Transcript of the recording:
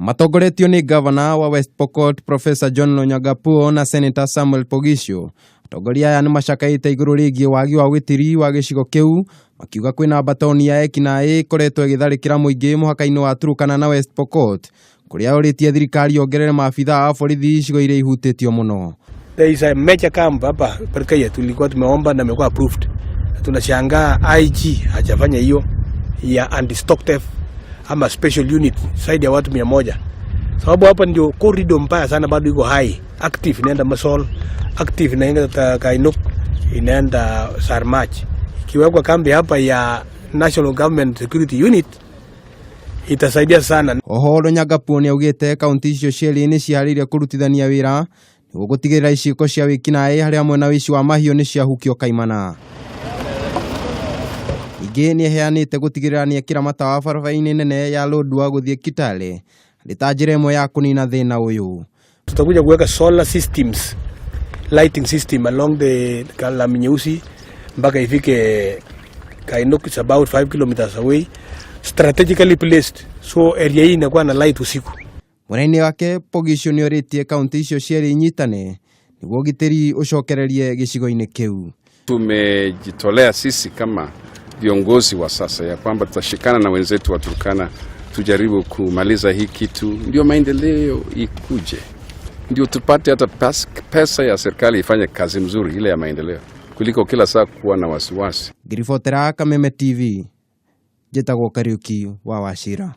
Matongoretio nĩ Gavana wa West Pokot Professor John Lonyangapuo na Senator Samuel Poghisio. Atongoria aya nĩ macakaĩte igũrũ rĩgiĩ wagi wa ũgitĩri wa gĩcigo kĩu, makiuga kwĩna mbatoni ya ekinaĩ ĩkoretwo ĩgĩtharĩkĩra mũingĩ mũhaka-inĩ wa Turkana na West Pokot, kũrĩa orĩtie thirikari yongerere maabitha a borithi icigo iria ihutĩtio mũno. There is a major camp hapa Perkaya, tulikuwa tumeomba na imekuwa approved. Tunashangaa IG hajafanya hiyo ya anti-stock theft ama special unit zaidi ya watu 100, sababu hapa ndio corridor mbaya sana, bado iko high active, inaenda Masol, active inaenda Kainuk, inaenda Sarmach. Ikiwekwa kambi hapa ya National Government Security Unit itasaidia sana. Oho Lonyangapuo nĩaugĩte kaunti icio cierĩ nĩ ciharĩirie kũrutithania wĩra nĩguo gũtigĩrĩra iciĩko cia wĩkinaĩ harĩ hamwe na ũici wa mahiũ nĩ ciahukio kaimana. Ningĩ nĩeheanĩte gũtigĩrĩra nĩekĩra matawa barabara-inĩ nene ya Lodwar gũthiĩ Kitale arĩ ta njĩra ĩmwe ya kũnina thĩna ũyũ. Tutakuja kuweka solar systems, lighting system along the lami nyeusi mpaka ifike Kainuk, it's about 5 kilometers away, strategically placed, so area hii inakuwa na light usiku. Mwena-inĩ wake Poghisio nĩorĩtie kaunti icio cierĩ inyitane nĩguo ũgitĩri ũcokererie gĩcigo-inĩ kĩu. Tumejitolea sisi kama viongozi wa sasa ya kwamba tutashikana na wenzetu wa Turkana tujaribu kumaliza hii kitu, ndio maendeleo ikuje, ndio tupate hata pesa ya serikali ifanye kazi mzuri ile ya maendeleo, kuliko kila saa kuwa na wasiwasi. Ngĩribotera Kameme TV, njĩtagwo Kariuki wa Wachira.